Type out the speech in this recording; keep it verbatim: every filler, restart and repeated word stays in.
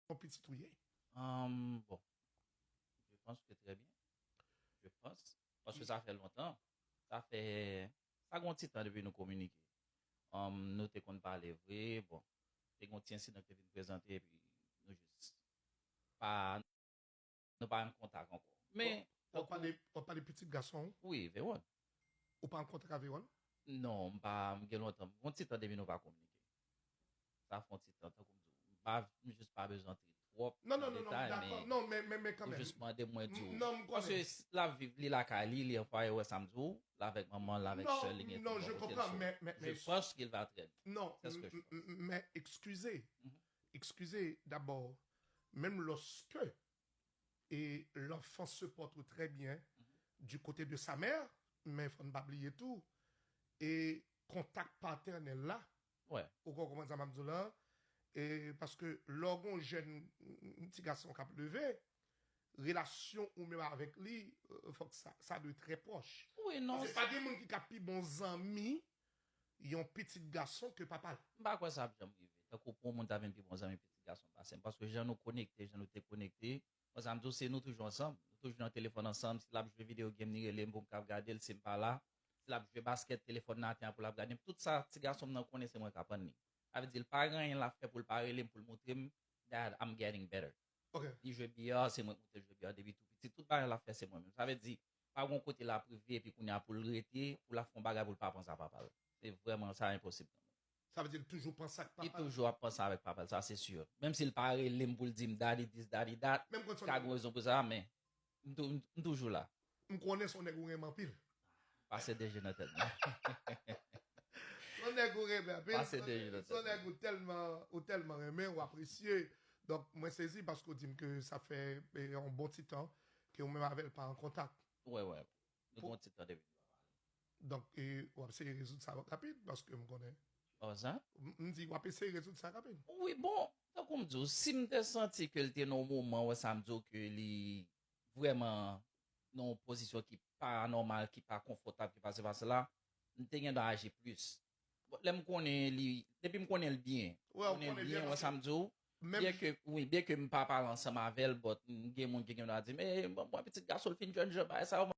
yon pitit ou ye? Um, bon, je pense que très bien. Je pense. Paske sa fè lontan. Sa fè, sa gen yon ti tan depi nou kominike. Um, nou te konn pale vre, bon, te gen yon ti ensidan ki te vin prezante, epi nou jis pa, nou pa menm kontak ankò. Men, w ap pale, w ap pale pitit gason w? Wi, Veron. Ou pa an kontak ak Veron? Non, m pa, m gen lontan. M gen yon ti tan depi nou pa kominike. Sa fè yon ti tan, tankou m di w. M pa, m jis pa bezwen antre twòp Non, non, non, non, dakò. Non, men, men, men kanmenm. Ou jis mande mwen di w. Non, m konnen. Paske l ap viv, li lakay li, li an fwaye, wè sa m di w. L avèk manman l, l avèk sè l, li gen tout bon kote l. Non, non, je comprends, mais, mais, mais... Je pense qu'il va très bien. Non, C'est ce que je pense. Mais excusez, excusez d'abord, même lorsque et l'enfant se porte très bien du côté de sa mère, men fò n pa bliye tou, e kontak patènèl la, Ouais. Ou konprann sa m ap di w la? E paske lè w gon jèn, m, m, ti gason k ap leve, relasyon ou menm avèk li, euh, fòk sa, sa dwe trè pwòch. Wi, non. Paske pa gen moun ki ka pi bon zanmi yon pitit gason ke papa l. M pa kwè sa ap janm rive. Tankou pou yon moun ta vin pi bon zanmi pitit gason pase m. Paske jan nou konekte, jan nou te konekte, mwen sa m di w, se nou toujou ansanm. Nou toujou nan telefòn ansanm. Si l ap jwe video game, li rele m pou m kab gade l, si m pa la. Si l ap jwe baskèt, telefòn nan atè an pou l ap gade m. Tout sa, ti gason m nan konnen se mwen k aprann li. Sa vle di, l pa gen anyen l ap fè pou l pa rele m, pou l montre m that I'm getting better. Ok. Li jwe biyè, se mwen ki montre l jwe biyè depi tou piti. Tout bagay l ap fè, se mwen menm. Sa vle di, pa gon kote l ap rive, epi kounye a pou l rete, pou l ap fè yon bagay pou l pa panse a papa l. Se vrèman sa, enposib. Sa vle di, l toujou panse ak Li papa l. Toujou ap panse avèk papa l, sa se si. Menm si l pa rele m pou l di m daddy this, daddy that, Menm kwen ka gen rezon pou sa, men m tou- m toujou la. M konnen se yon nèg ou renmen anpil. Pase de je nan tèt mwen. Se yon nèg ou renmen anpil. Pase de je nan tèt Se yon nèg ou tèlman, ou tèlman renmen, ou apresye. Donk, mwen sezi paske w di m ke sa fè eh, yon bon ti tan ke ou menm avè l pa an kontak. Wè, wè. Nou gon ti tan depi. Donk, eh, w ap seye rezoud sa rapid paske m konnen. Bon, sa? M m di, w ap eseye rezoud sa rapid. Wi, bon, tankou m di w, si m te santi ke l te nan yon moman, wè sa m di w ke li vrèman nan yon pozisyon ki pa nòmal, ki pa konfòtab, ki pa se pa sela, m te gen dwa aji plis. Bon, lè m konnen li, depi m konnen l byen, Wè, w konnen l konnen byen, byen wè sa m di w, Menm byen ke, wi, byen ke m pa pale ansanm avè l, but m gen moun ki gen dwa di m, "Ey, bon, mwen pitit gason l fin jèn jan, bagay sa yo."